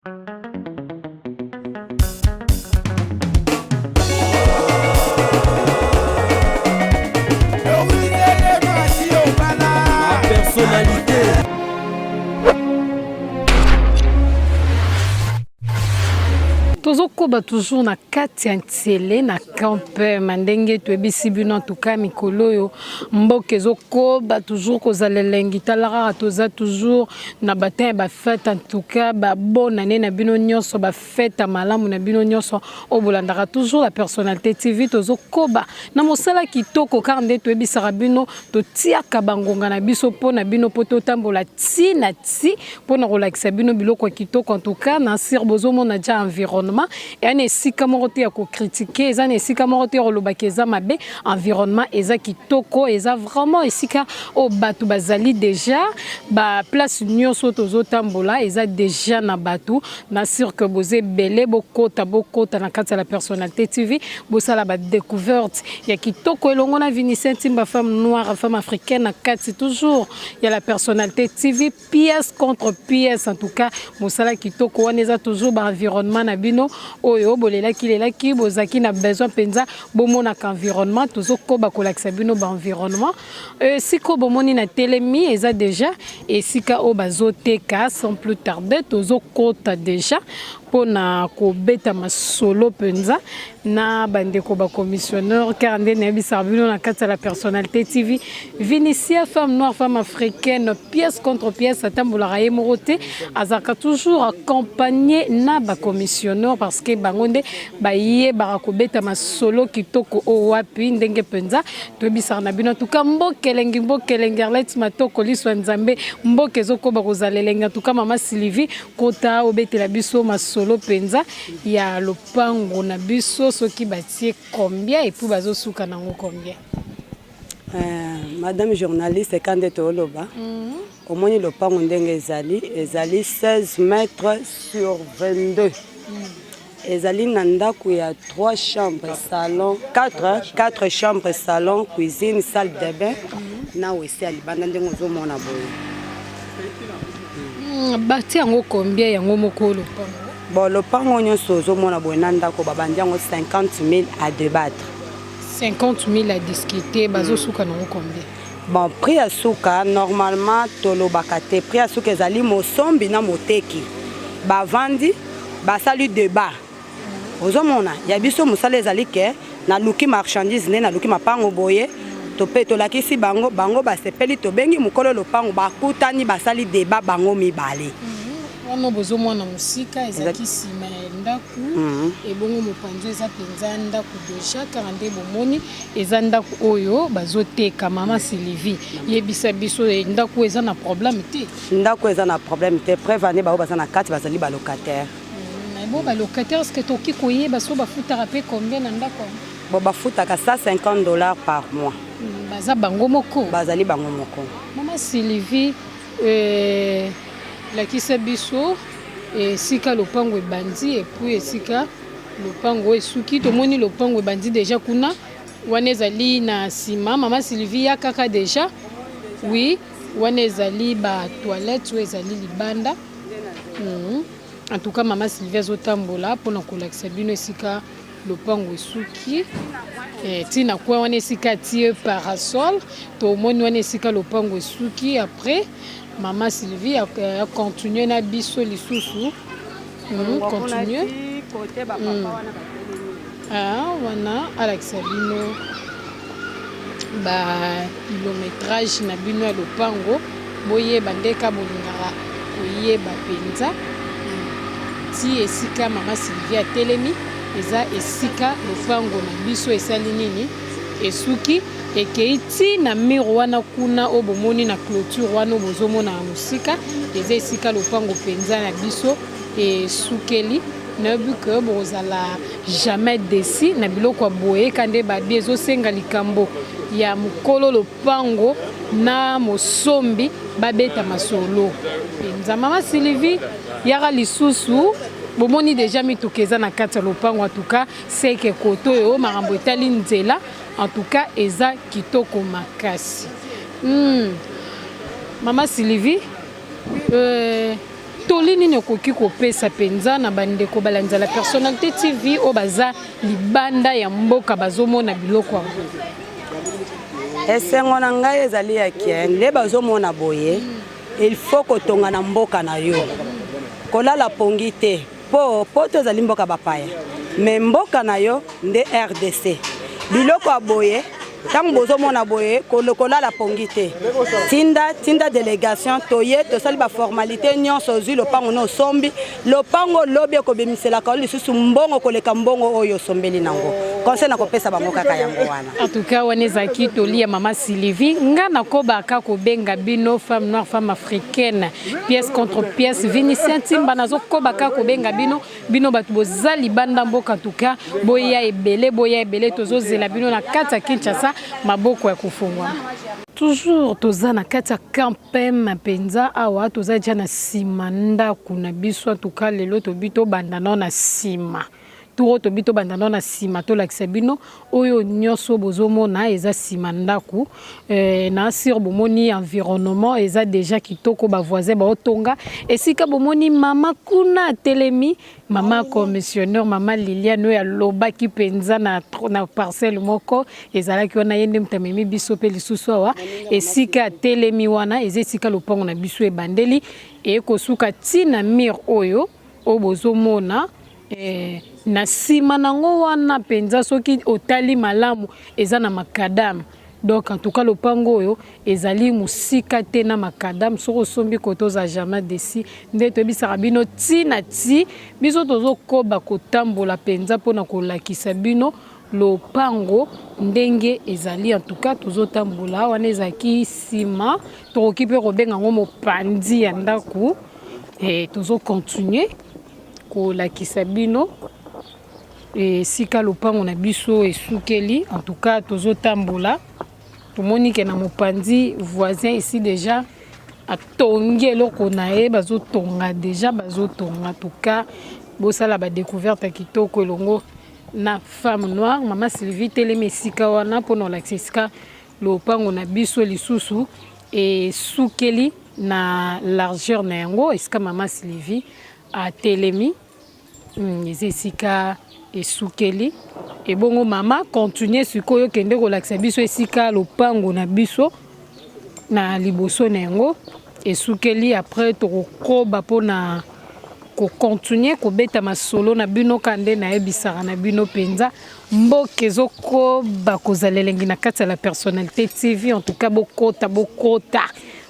Personnalité. Tozokoba toujours na kati ya ntsele na campema ndenge toyebisi bino antuka mikolo oyo mboka ezokoba toujours kozala elengi. Tala kaka, toza toujours na batin ya bafete. Antuka babonne année na bino nyonso, bafete ya malamu na bino nyonso oyo bolandaka toujours la Personnalité TV. Tozokoba na mosala kitoko kaka nde toyebisaka bino, totiaka bangonga na biso mpo na bino, mpo totambola ti na ti mpona kolakisa bino biloko ya kitoko. En tout cas, na sir bozomona ja environnement eya na esika moko te ya kocritiquer, eza na esika moko te ya kolobaki eza mabe. Environnement eza kitoko, eza vraiment esika oyo bato bazali déjà. Baplace nyonso tozotambola eza déjà na bato. Na sûr que boza ebele, bokota, bokota na kati ya la Personnalité TV, bosala badécouverte ya kitoko elongo na Vinicien Ntimba, femme noire, femme africaine, na kati toujours ya la Personnalité TV, pièce contre pièce. En tout cas, mosala kitoko wana eza toujours baenvironnement na bino oyo bolelaki lelaki, bozalaki na besoin mpenza bomonaka environnement. Tozokoba kolakisa bino baenvironnement. Esika oyo bomoni na telemi eza déjà esika oyo bazoteka. Sans plus tarder, tozokota déjà mpona kobeta masolo mpenza na bandeko bacommissionneur, car nde nayebisaka bino na kati ya la Personnalité TV, Vinicia, femme noire, femme africaine, pièce contre pièce, atambolaka ye moko te, azalaka toujours accompagné na bacommissionneur, parce que bango nde bayebaka kobeta masolo kitoko oyo wapi ndenge mpenza toyebisaka na bino. Tuka mboka elengi, mboka elengi. Arlette Matoko, liso ya Nzambe, mboka ezokoba kozala elengi. Antuka mama Sylvie, kota obetela biso masolo mpenza ya lopango na biso, soki batie combien et puis bazosuka nango combien? Madame journaliste, ka nde tooloba, omoni lopango ndenge ezali, ezali 16 mètres sur 22. Ezali na ndako ya 3 chambres, salon, 4, 4 chambres, salon, cuisine, salle de bain na WC ya libanda, ndenge ozomona boye. Batie yango combien, yango moko lopango? Bon, lopango nyonso ozomona boye na ndako, babandi yango 50 000, à débattre. 50 000 à discuter, bazosuka nango combien? Bon, prix ya suka, normalement tolobaka te. Prix ya suka ezali mosombi na moteki bavandi, basali débat. Ozomona, ya biso mosala ezali ke naluki marchandise, nde naluki mapango boye, to mpe tolakisi bango, bango basepeli, tobengi mokolo lopango, bakutani, basali débat bango mibale. Wana bozomona mosika ezalaki nsima ya ndako, ebongo mopanzi eza mpenza ndako déjà, kaka nde bomoni eza ndako oyo bazoteka. Mama Sylvie, yebisa biso, ndako eza na problème te? Ndako eza na problème te. Preuve ane, bango baza na kati, bazali balocataire. Bo balocataire, ce que tokoki koyeba so bafutaka mpe combien na ndako? Bon, bafutaka 150 $ par mois. Baza bango moko? Bazali bango moko. Mama Sylvie, lakisa biso esika lopango ebandi et puis esika lopango esuki. Tomoni lopango ebandi déjà kuna, wana ezali na nsima. Mama Sylvie, ya kaka déjà, oui, wana ezali batoilette oyo ezali libanda. En tout cas, mama Sylvie azotambola mpona kolakisa bino esika lopango esuki, ntina coin wana esika atie parasol. Tomoni wana esika lopango esuki. Après, mama Sylvie acontinue na biso lisusu. Continue. Ah, wana alakisa bino bakilométrage na bino ya lopango, boyeba ndeka bolingaka koyeba mpenza. Ti esika mama Sylvie atelemi eza esika lopango na biso esali nini, esuki, ekei ti na mur wana kuna oyo bomoni na clôture wana oyo bozomona na mosika, eza esika lopango mpenza na biso esukeli. Nayebi ke bokozala jamais déçus na biloko ya boye. Ka nde babi ezosenga likambo ya mokolo lopango na mosombi babeta masolo mpenza. Mama Sylvie, yaka lisusu. Bomoni déjà mituka eza na kati ya lopango. En tout cas, seke koto oyo makambo etali nzela, en tout cas eza kitoko makasi. Mama Sylvie. Toli nini okoki kopesa mpenza na bandeko balandi ya La Personnalité TV oyo baza libanda ya mboka bazomona biloko yango? Esengo na ngai ezali ya ke nde bazomona boye, il faut kotonga na mboka na yo, kolala pongi te, po poto ezali mboka bapaya, me mboka na yo nde RDC. Biloko ya boye ntango bozomona boye, kolala pongi te, tinda tinda délégation, toye tosali baformalité nyonso, ozwi lopango na osombi lopango, lobi ekobimiselaka yo lisusu mbongo koleka mbongo oyo osombeli nango. Conseil nakopesa bango kaka yango wana. En tout cas, wana ezalaki toli ya mama Sylvie. Nga nakobaka kobenga bino femme noire, femme africaine, pièce contre pièce, Vinicien Ntimba. Nazokobaka kobenga bino, bino bato boza libanda mboka, en tout cas boya ebele, boya ebele, tozozela bino na kati ya Kinshasa, maboko ya kofungwama. Toujours toza na kati ya campem mpenza. Awa toza dia na nsima ndako na biso. En tout cas, lelo tobi tobanda nao na nsima turo, tobi tobanda nao na nsima, tolakisa bino oyo nyonso bozomona eza nsima ndako. Na sur bomoni environnement eza déjà kitoko, bavoisin baotonga. Esika bomoni mama kuna atelemi, mama commissionnaire, mama Liliane, oyo alobaki mpenza na parcelle moko ezalaki wana, ye nde moto amemi biso mpe lisusu awa. Esika atelemi wana eza esika lopango na biso ebandeli, ekosuka ntina mur oyo oyo bozomona. Na nsima nango wana mpenza, soki otali malamu, eza na macadam. Donc en tout cas, lopango oyo ezali mosika te na macadam. Soki osombi kote, oza jamais déçu. Nde toyebisaka bino ntina ti biso tozokoba kotambola mpenza mpona kolakisa bino lopango ndenge ezali. En tout cas, tozotambola. Wana ezalaki nsima, tokoki mpe kobenga yango mopandi ya ndako. Tozocontinue kolakisa bino esika lopango na biso esukeli. En tout cas, tozotambola, tomoni ke na mopanzi voisin ici déjà atongi eloko na ye, bazotonga déjà, bazotonga. En tout cas, bosala badécouverte ya kitoko elongo na femme noire. Mama Sylvie telemi esika wana mpona olakisa esika lopango na biso lisusu esukeli na largeur na yango. Esika mama Sylvie atelemi, eza esika esukeli. Ebongo mama, continue sikoyo, okende kolakisa biso esika lopango na biso na liboso na yango esukeli. Après tokokoba mpona kocontinue kobeta masolo na bino. Ka nde nayebisaka na bino mpenza, mboka ezokoba kozala elengi na kati ya La Personnalité TV. En tout cas, bokota, bokota,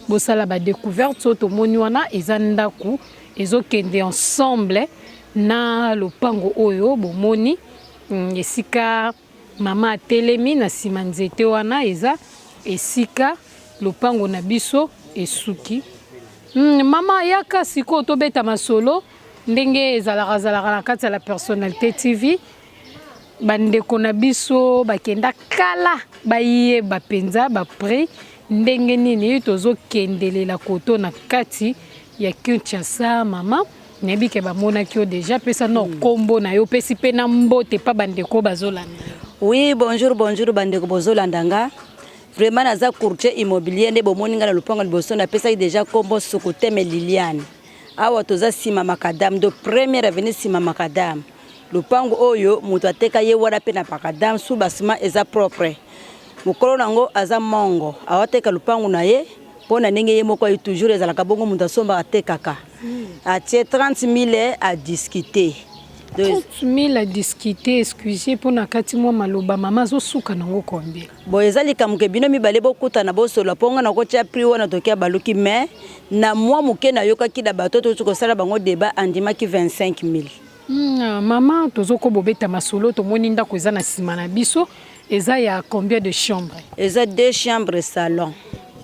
bosala badécouverte. Oyo tomoni wana eza ndako ezokende ensemble na lopango oyo bomoni. Esika mama atelemi na nsima nzete wana eza esika lopango na biso esuki. Mama, yaka sikoyo tobeta masolo ndenge ezalaka zalaka na kati ya La Personnalité TV. Bandeko na biso bakenda kala, bayeba mpenza baprix ndenge nini tozokendelela koto na kati ya Kinshasa. Mama, nayebi ke bamonaki yo déjà. Pesa na nkombo na yo, opesi mpe na mbote mpa bandeko bazolanda. Oui, bonjour, bonjour bandeko bozolanda nga. Vraiment, naza courtier immobilier. Nde bomoni nga na lopango liboso, napesaki déjà nkombo Sukuteme Liliane. Awa toza nsima macadam, de première avenue, nsima macadam. Lopango oyo moto ateka ye wana mpe na macadam, soubassement eza propre. Mokolo nango aza mongo, awateka lopango na ye mpo na ndenge ye moko ayi. Toujours ezalaka bongo, moto asombaka, atekaka, atie 30 000 à discuter. 30 000 à discuter. Excuse mpona kati mwa maloba, mama, azosuka nango combien? Bon, eza likambo ke bino mibale bokutana, bosolola, mpo nga nakotia prix wana tokia baluki. Mais na mwa moke nayokaki na bato tozi kosala bango débat, andimaki 25 000. Mama, tozokoba obeta masolo. Tomoni ndako eza na nsima na biso, eza ya combien de chambre? Eza deux chambres, salon.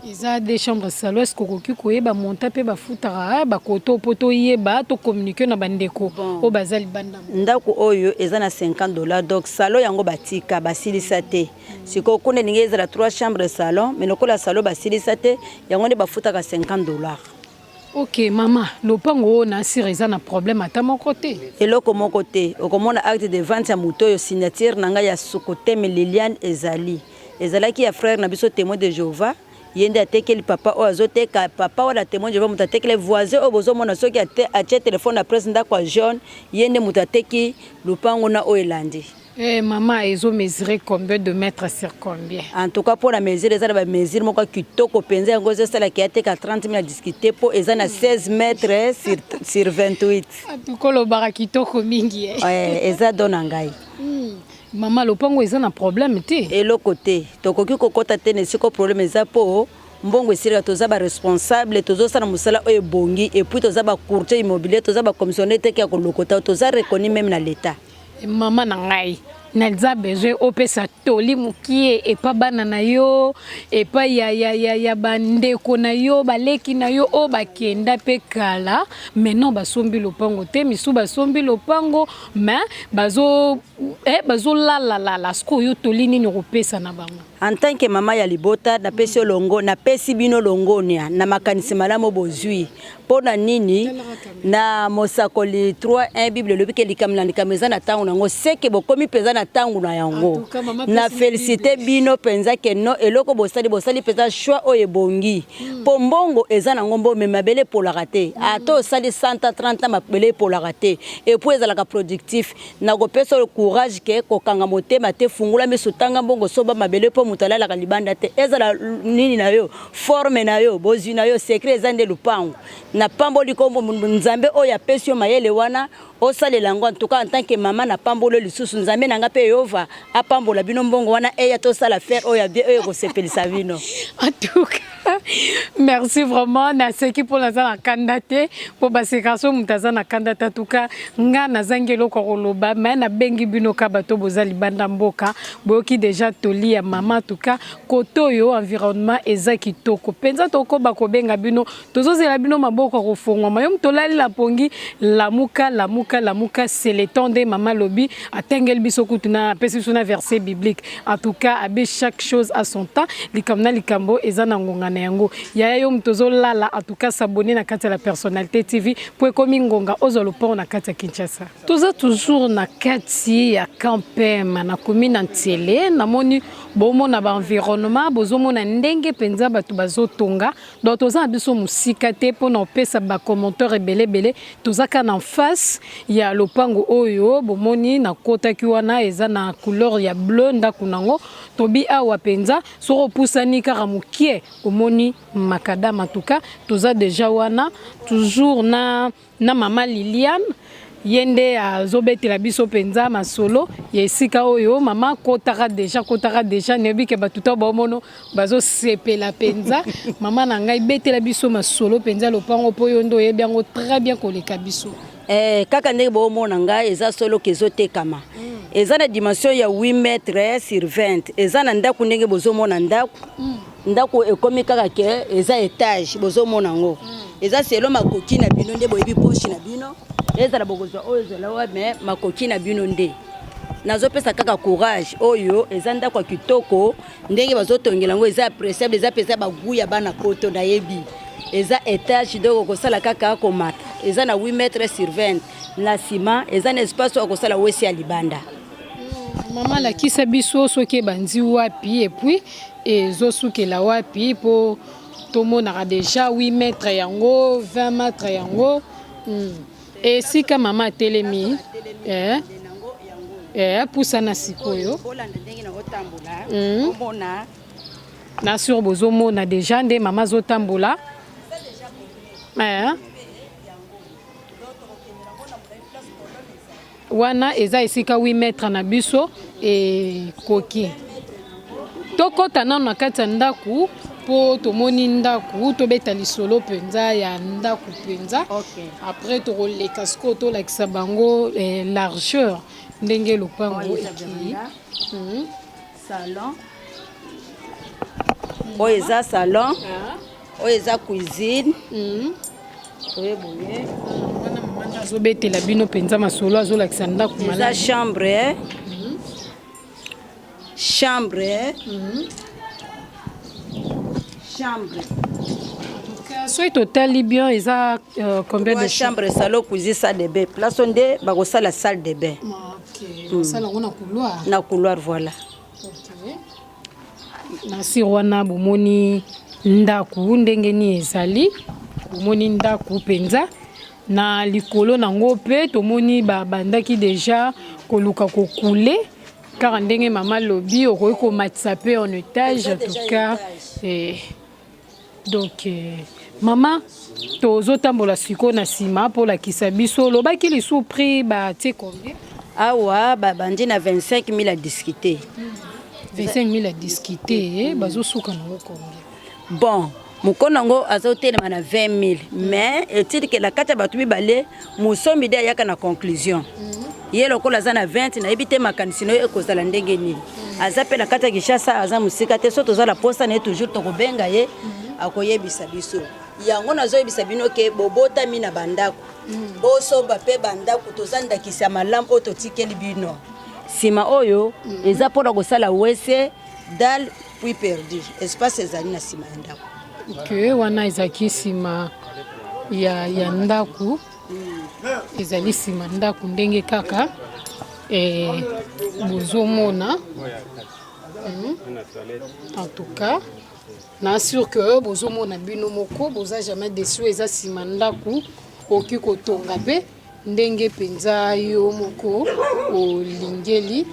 Eza deux chambres, salon. Est ce okoki koyeba montant mpe bafutaka bakoto, mpo toyeba tocommunique na bandeko oyo baza libanda? Ndako oyo eza na 50 $. Donc salon yango batika basilisa te. Sikoyo kuna elingi ezala trois chambres, salon, mais lokola salon basilisa te, yango nde bafutaka 50 $. Ok mama, lopango oyo na asire eza na problème ata moko te? Eloko moko te. Okomona acte de vente ya moto oyo, signature na ngai ya Sukuteme Liliane. Ezali, ezalaki ya frère na biso témoin de Jéhovah. Ye nde atekeli papa oyo azoteka, papa wana temoin Jehovah moto atekeli voisin oyo bozomona soki atie telefone na presse ndako ya jaune, ye nde moto ateki lupango na oyo elandi. Eh mama ezo mesurer combien de mètres sur combien? En tout cas pona mesure eza na ba mesure moko ya kitoko penza yango ezo sala ke ateka 30 000 a discuter po eza na 16 mètres sur, sur 28. En tout cas olobaka kitoko mingi eh. Eh, eza don na ngai. Mama lopango eza na problème te? Eloko te, tokoki kokota te na esika problème eza po mbongo esilaka, toza ba responsable, tozosala mosala oyo ebongi et puis toza ba courtier immobilier, toza ba commissionnaire te ya kolokota, toza reconnu meme na l'etat. Mama na ngai, naza besoin opesa toli mokie epa bana na yo, epa ya, ya, ya, ya bandeko na yo, baleki na yo oyo bakenda mpe kala, maintenant basombi lopango te, misu basombi lopango mais bazo eh, bazolalalala. Sikoyo toli nini okopesa na bango? En tant que mama ya libota, napesi yo longo, napesi bino longonia na makanisi malamu bozwi. Mpo na nini? Na mosakoli 3:1 Bible elobi ke likambo na likambo eza na ntango na yango, seke bokomi mpenza na ntango na yango. Na felicite bino mpenza ke no eloko bosali, bosali mpenza choix oyo ebongi. Mpo mbongo eza nango mbongo, mais mabele epolaka te. Ata osali 100 ans, 30 ans, mabele epolaka te. Et puis ezalaka productif. Nakopesa yo courage ke kokanga motema te, fungola miso, tanga mbongo, somba mabele mpo moto alalaka libanda te. Ezala nini na yo, forme na yo, bozwi na yo, secret eza nde lupango. Napamboli kombo Nzambe oyo apesi yo mayele wana osalela yango. En tout cas en tant que mama napamboli yo lisusu. Nzambe na nga mpe Yehova apambola bino mbongo wana eya tosala faire oyo ya bien oyo ekosepelisa bino. En tout cas, merci vraiment. Naseki mpo naza na kanda te, mpo baseka so moto aza na kanda te. En tout cas, nga nazangi eloko ya koloba, mais nabengi bino ka bato boza libanda mboka, boyoki deja toli ya mama. En tout cas, kote oyo environnement eza kitoko mpenza, tokoba kobenga bino, tozozela bino maboko ya kofongwama. Yo moto olali na pongi, lamuka, lamuka, lamuka, c'est le temps nde mama lobi atengeli biso kutu na apesi biso na verset biblique. En tout cas, abe chaque chose à son temps, likambo na likambo eza na ngonga na yango. Yaya yo moto ozolala, en tout cas s'abonner na kati ya la personnalité TV po ekomi ngonga ozwa lopango na kati ya Kinshasa. Toza toujours na kati ya Campem, nakomi na Ntsele, namoni bomona ba environnement, bozomona ndenge mpenza bato bazotonga. Donc toza na biso mosika te mpona kopesa ba commentaire ebele ebele, toza kaka na face ya lopango oyo bomoni nakotaki wana, eza na couleur ya bleu ndako nango. Tobi awa mpenza soki opusani kaka mokie omoni macadam. En tout cas toza deja wana toujours na mama Liliane, ye nde azobetela biso mpenza masolo ya esika oyo mama kotaka deja, kotaka deja. Nayebi ke bato to baomono bazosepela mpenza. Mama na ngai, betela biso masolo mpenza lopango, mpo yo nde oyebi yango très bien koleka biso. Kaka ndenge boomona ngai, eza solo ke ezotekama. Eza na dimension ya 8 mètres sur 20. Eza na ndako ndenge bozomona ndako. Ndako ekomi kaka ke eza étage, bozomona yango. Eza selo makoki na bino nde boyebi poche na bino. Ezala bokozwa oyo ezala oyo, mais makoki na bino nde. Nazopesa kaka courage oyo eza ndako ya kitoko ndenge bazotongela yango, eza appréciable, eza mpenza bagu ya bana poto nayebi. Eza étage, donc okosala kaka komata. Eza na 8 mètres sur 20 na ciment, eza na espace oyo akosala wesi ya libanda. Mama, lakisa biso soki ebandi wapi et puis ezosukela wapi, mpo tomonaka deja 8 mètres yango, 20 mètres yango. Esika mama atelemi, pusana sikoyo. Bolanda ndenge nakotambola, omona. Na sur bozomona deja nde mama azotambola. Wana eza esika 8 mètres na biso ekoki. Tokɔta nano na kati ya ndako mpo tomoni ndako, tobeta lisolo mpenza ya ndako mpenza. Après tokoleka sikoyo tolakisa bango largeur ndenge lopango Oyo eza ekei. veranda. Salon oyo eza salon, oyo eza cuisine. Oye boye. Wana mama nde azobetela bino mpenza masolo, azolakisa ndako. Eza malamu. Chambre, chambre, chambre. Soki totali bien, eza combien de Trois chambre, salon, cuisine, salle de bain. Place oyo nde bakosala salle de bain. Ok, basala yango na couloir. Na couloir, voilà. Ok. Na sir wana bomoni. Ndako ndenge nini ezali, bomoni ndako mpenza na likolo nango mpe tomoni babandaki deja koluka kokule kaka ndenge mama alobi, okoki komatisa mpe en étage en tout cas eh, donc eh, mama tozotambola sikoyo na nsima mpo olakisa biso olobaki lisusu prix batie combien? Awa babandi na 25 000 à discuter. 25 000 à discuter, bazosuka nango combien? Bon, mokolo yango azotelema na 20 000, mais etili na kati ya bato mibale, mosombi nde ayaka na conclusion. Ye lokola aza na 20, nayebi te makanisi na yo ekozala ndenge nini. Aza mpe na kati ya Kinshasa, aza mosika te. So toza na posa na ye, toujours tokobenga ye, akoyebisa biso yango. Nazoyebisa bino ke bobotami na bandako, bosomba mpe bandako. Toza ndakisa malamu oyo totikeli bino. Nsima oyo eza mpona kosala WC, dalle, puits perdu. Espace ezali na nsima ya ndako. Ke wana ezalaki nsima ya ndako, ezali nsima ndako ndenge kaka bozomona. En tout cas na sûr que bozomona bino moko, boza jamais déçu. Eza nsima ndako, okoki kotonga mpe ndenge mpenza yo moko olingeli.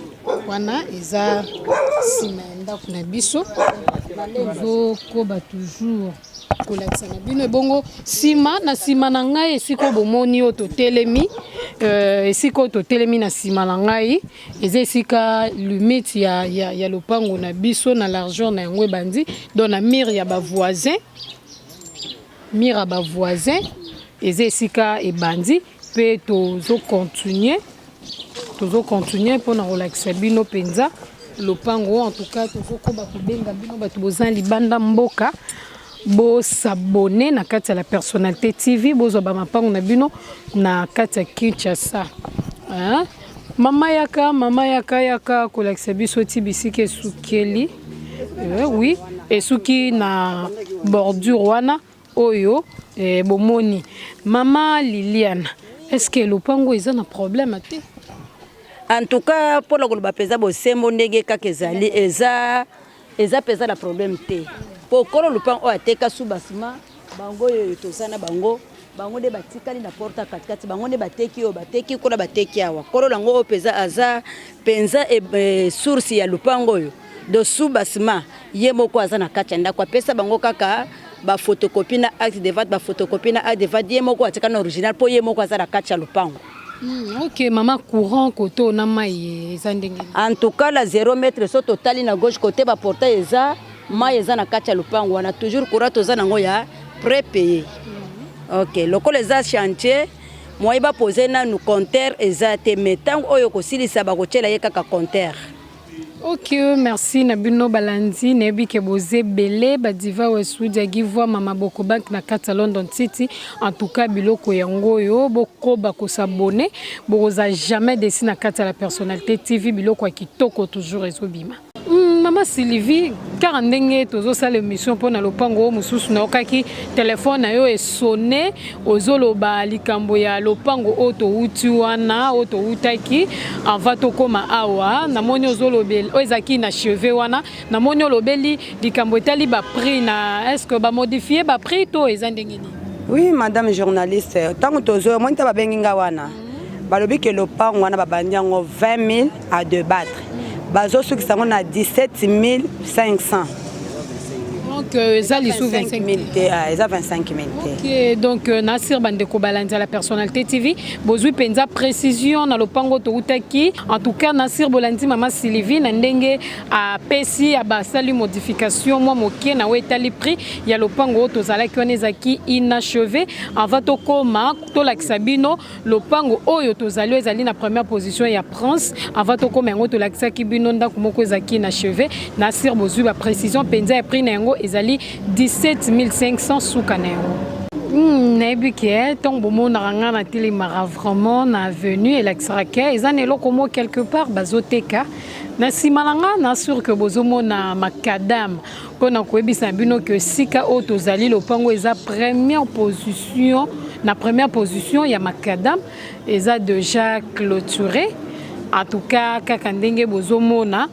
Wana eza nsima ya ndako na biso. Tozokoba toujours kolakisa na bino. Ebongo nsima, na nsima na ngai, esika oyo bomoni oyo totelemi, esika oyo totelemi na nsima na ngai, eza esika limite ya lopango na biso na largeur na yango ebandi, donc na mur ya bavoisin. Mur ya bavoisin eza esika ebandi, mpe tozocontinue, tozocontinue mpona kolakisa bino mpenza lopango. En tout cas tozokoba kobenga bino bato boza libanda mboka, bos'abonner na kati ya La Personnalité TV, bozwa bamapango na bino na kati ya Kinshasa, hein? Mama yaka, mama yaka, yaka kolakisa biso ti bisika esukeli. Oui, esuki na bordure wana oyo bomoni. Mama Liliane, est ce que lopango eza na problème te? En tout cas, mpona koloba mpenza bosembo, ndenge kaka ezali, eza mpenza na problème te, po kolo lupango oyo ateka soubassement, bango oyo toza na bango, bango nde batikali na porte ya katikati, bango nde bateki oyo bateki kuna, bateki awa. Kolo nango oyo mpenza aza mpenza source ya lupango oyo de soubassement, ye moko aza na kati ya ndako. Apesa bango kaka baphotocopie na acte de vente, baphotocopie na acte de vente. Ye moko atika na original, mpo ye moko aza na kati ya lupango. Ok mama, courant koto na mai eza ndenge? En tout cas la 0 mètre, so totali na gauche côté baportail, eza mai, eza na kati ya lupango wana. Toujours courant toza nango ya prépayé. Ok, lokola eza chantier, moyi bapose nanu compteur eza te, mais ntango oyo kosilisa, bakotiela ye kaka compteur. Ok, merci na bino balandi. Nayebi ke boza ebele, badiva wesudia givwa mama boko bank na kati ya London City. En tout cas biloko yango oyo, bokoba kos'abonner, bokozala jamais déçus na kati ya La Personnalité TV. Biloko ya kitoko toujours ezobima. Mama Sylvie, kaka ndenge tozosala émission mpona lopango oyo mosusu, nayokaki telefone na yo esonner, ozoloba likambo ya lopango oyo towuti wana, oyo towutaki avant tokóma awa. Namoni ozolobeli oyo ezalaki inachevé wana. Namoni olobeli likambo etali baprix na, est ce que bamodifie baprix to eza ndenge nini? Oui, madame journaliste, ntango tozoya, omoni ta babengi nga wana, balobi ke lopango wana babandi yango 20 000 à débattre, bazosukisa yango na 17 500. Donc eza lisusu 25 000 te, eza 25 000 te. Ok, donc nasir bandeko balandi ya La Personnalité TV, bozwi mpenza précision na lopango toutaki. En tout cas nasir bolandi mama Sylvie na ndenge apesi ya basali modification mwa moke na oyo etali prix ya lopango oyo tozalaki wana ezalaki inachevé. Avant tokóma tolakisa bino lopango oyo tozali, oyo ezali na première position ya Prince, avant tokóma yango, tolakisaki bino ndako moko ezalaki inachevé. Na sir bozwi baprécision mpenza ya prix na yango, ezali 17 500 suka na yango. Nayebi ke ntango bomonaka ngai natelemaka vraiment na avenue, elakisaka ke eza na eloko moko quelque part bazoteka na nsima na nga. Na sûr ke bozomona macadam mpona koyebisa na bino ke esika oyo tozali, lopango eza première position, na première position ya macadam, eza déjà clôturé. En tout cas kaka ndenge bozomona.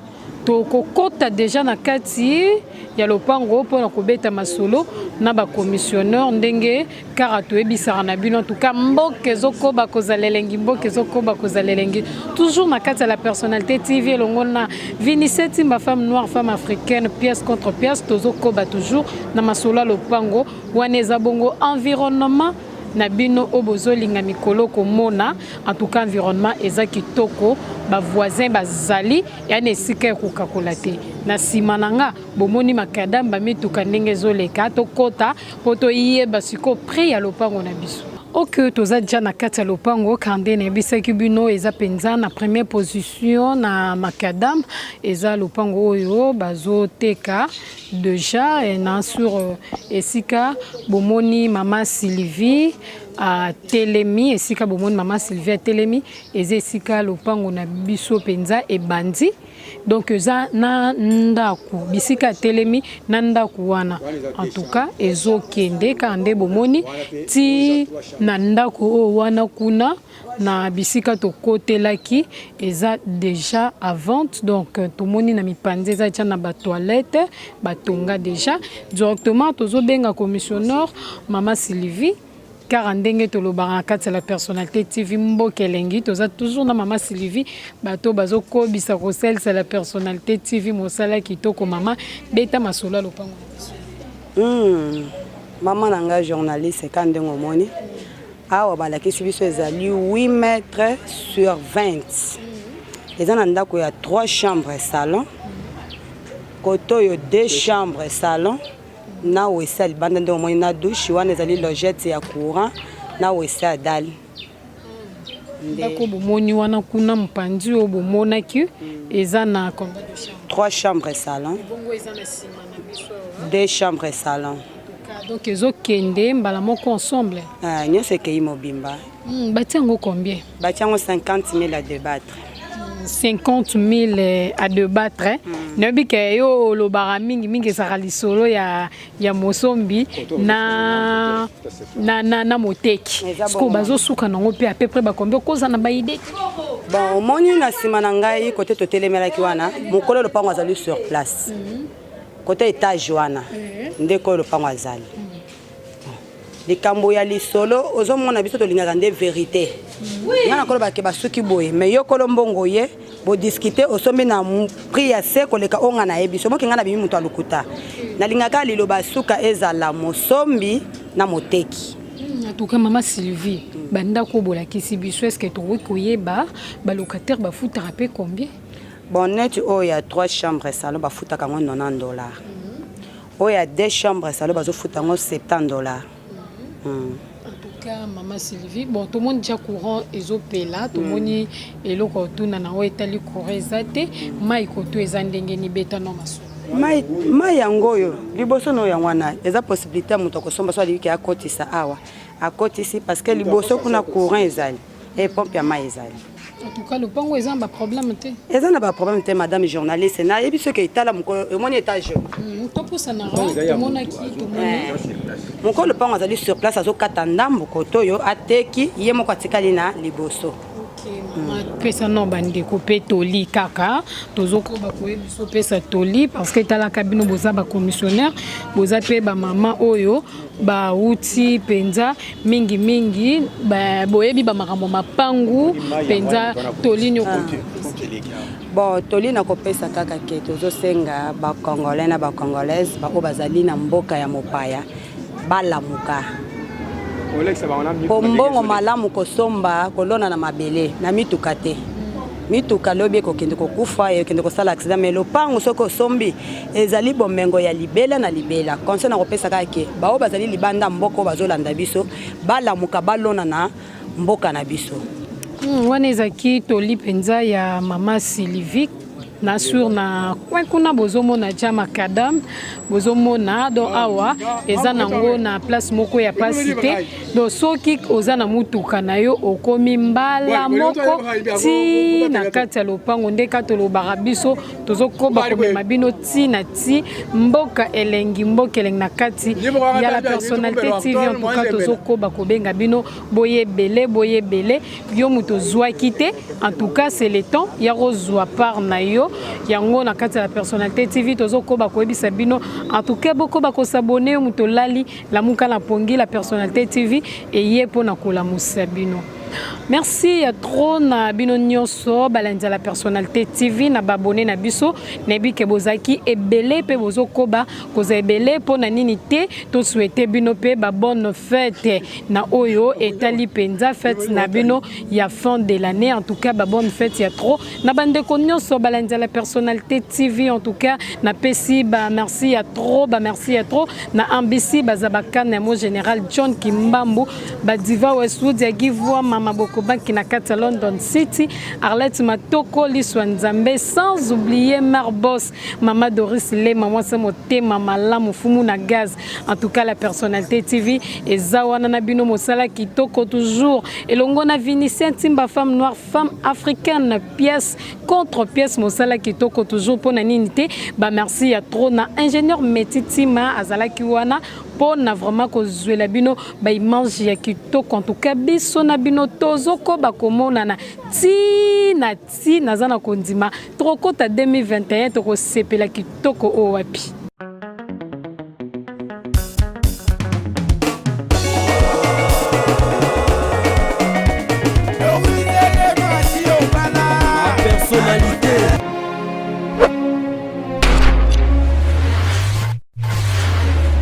Tokokota deja na kati ya lopango mpo na kobeta masolo na ba commissionneur ndenge kaka toyebisaka na bino. En tout cas, mboka ezokoba kozala elengi, mboka ezokoba kozala elengi. Toujours na kati ya La Personnalité TV elongo na Vinice Timba, femme noire, femme africaine, pièce contre pièce. Tozokoba toujours na masolo ya lopango wana, eza bongo environnement na bino oyo bozolinga mikolo komona. En tout cas, environnement eza kitoko, bavoisin bazali ya na esika ya kokakola te. Na nsima na nga bomoni macadam, bamituka ndenge ezoleka. Tokɔta mpo toyeba sikoyo prix ya lopango na biso. Ok, toza déjà na kati ya lopango. Kande nayebisaki bino, eza mpenza na première position na macadam. Eza lopango oyo bazoteka déjà na sur esika bomoni mama Sylvie atelemi. Esika bomoni mama Sylvie atelemi, eza esika lopango na biso mpenza ebandi. Donc eza na ndako bisika atelemi na ndako wana. En tout cas, ezokende kaka nde bomoni ti na ndako oyo wana kuna na bisika tokotelaki, eza déjà à vente. Donc tomoni na mipanzi eza tia na batoilette, batonga déjà. Directement tozobenga commissionnaire mama Sylvie, kaka ndenge tolobaka na kati ya La Personnalité TV, mboka elengi. Toza toujours na mama Sylvie, bato bazokobisa kosalisa La Personnalité TV mosala kitoko. Mama, beta masolo ya lopango na biso. Mama na ngai journaliste, ka ndenge omoni awa balakisi biso, ezali 8 mètres sur 20. Eza na ndako ya 3 chambres salon, kote oyo 2 chambres salon na WC ya libanda. Ndenge omoni na douche wana, ezali logette ya courant na WC ya dalle. Ndako bomoni wana kuna, mopanzi oyo bomonaki, eza na combien de chambres? 3 chambres salon. Bongo eza na nsima na biso awa? 2 chambres salon. Donc ezokende mbala moko ensemble. Ah, nyonso ekei mobimba. Batia yango combien? Batia yango 50 000 à débattre. 50 000 à débattre. Nayebi ke yo olobaka mingimingi, ezalaka lisolo ya mosombi na moteki. Sikoyo bazosuka nango mpe à peu près bacombien? Okoza na baidée? Bon, omoni na nsima na ngai, kote totelemelaki wana, mokolo lopango azali sur place. Kote étage wana nde koyo lopango azali. Likambo ya lisolo, ozomona biso tolingaka nde vérité. Nga na kolobake basuki boye, mais yo kolo mbongo ye bodiscuter, osombi na prix ya se koleka oyo nga nayebi. So moki nga na bimi moto ya lokuta. Nalingaka liloba suka ezala mosombi na moteki. En tout cas, mama Sylvie, bandako oyo bolakisi biso, est ce que tokoki koyeba balocataire bafutaka mpe combien? Bon, neti oyo ya 3 chambres salon, bafutaka yango 90 dollars. Oyo ya 2 chambres salon, bazofuta yango 70 dollars. En tout cas, mama Sylvie, bon, tomoni déjà courant ezopela, tomoni eloko otuna na oyo etali courant eza te. Mai koto eza ndenge nibeta no masolo? Mai, mai yango oyo liboso na oyo yango wana, eza possibilité ya moto akosomba so alingi akotisa awa, akotisi, parce que liboso kuna courant ezali e pompe ya mai ezali. En tout cas, lopango eza na baproblème te? Eza na baproblème te, madame journaliste. Nayebi soki etala mokolo omoni étage. Topusanaka, tomonaki, tomoni. Mokolo lopango azali sur place, azokata ndambo kote oyo ateki, ye moko atikali na liboso. Pesa no bandeko mpe toli kaka tozokoba koyebi biso. Opesa toli, parce que etalaka bino, boza bacommissionnaire, boza mpe bamama oyo bauti mpenza mingimingi, boyebi bamakambo mapangu mpenza. Toli nini? Bon, toli na kopesa kaka ke tozosenga bacongolais na bacongolaise baoyo bazali na mboka ya mopaya balamuka, po mbongo malamu kosomba kolona na mabele na mituka te. Mituka lobi ekokende kokufa, ekende kosala accident, mais lopango soki osombi, ezali bomengo ya libela na libela. Conseil na kopesa kaka ke baoyo bazali libanda mboka oyo bazolanda biso balamuka, balona na mboka na biso. Wana ezalaki toli mpenza ya mama Sylvie. Na sur na coin kuna bozomona dia macadam, bozomona. Donc awa eza nango na place moko ya pasi te. Donc soki oza na mutuka na yo, okomi mbala moko ti na kati ya lopango. Nde ka tolobaka, biso tozokoba komema bino ti na ti. Mboka elengi, mboka elengi na kati ya La Personnalité TV. En tout cas, tozokoba kobenga bino, boyebele, boyebele. Yo moto ozwaki te, en tout cas c'est le temps ya kozwa part na yo. bino yango na kati ya la personnalité TV. Tozokoba koyebisa bino, en tout cas bokoba kos'abonner. Yo moto olali, lamuka na pongi, la personnalité TV eye mpona kolamusa bino. Merci ya trop na bino nyonso balandi ya la personnalité TV, na baabonnés na biso. Nayebi ke bozalaki ebele mpe bozokoba koza ebele. Mpo na nini te tosouhaiter bino mpe babonne fête na oyo etali mpenza fête na bino ya fin de l'année? En tout cas, babonne fête ya trop na bandeko nyonso balandi ya la personnalité TV. En tout cas, napesi bamerci ya trop, bamerci ya trop na Ambisi, baza bakana ya mo général John Kimbambu, badiva Westwood ya Givoi, Mama Bokobanki na kati ya London City, Arlette Matoko, Liswa Nzambe, sans oublier Mare Boss, Mama Doris Lema, mwasi motema malamu, fumu na gaz. En tout cas, la personnalité TV eza wana na bino, mosala kitoko toujours elongo na Vinicien Ntimba, femme noire, femme africaine, pièce contre pièce, mosala kitoko toujours. Mpo na nini te, bamerci ya trop na ingénieur Meti Ntima, azalaki wana mpo na vraiment kozwela bino baimage ya kitoko. En tout cas, biso na bino tozokoba komonana ti na ti. Naza na kondima tokokota 2021, tokosepela kitoko oyo wapi. Personnalité.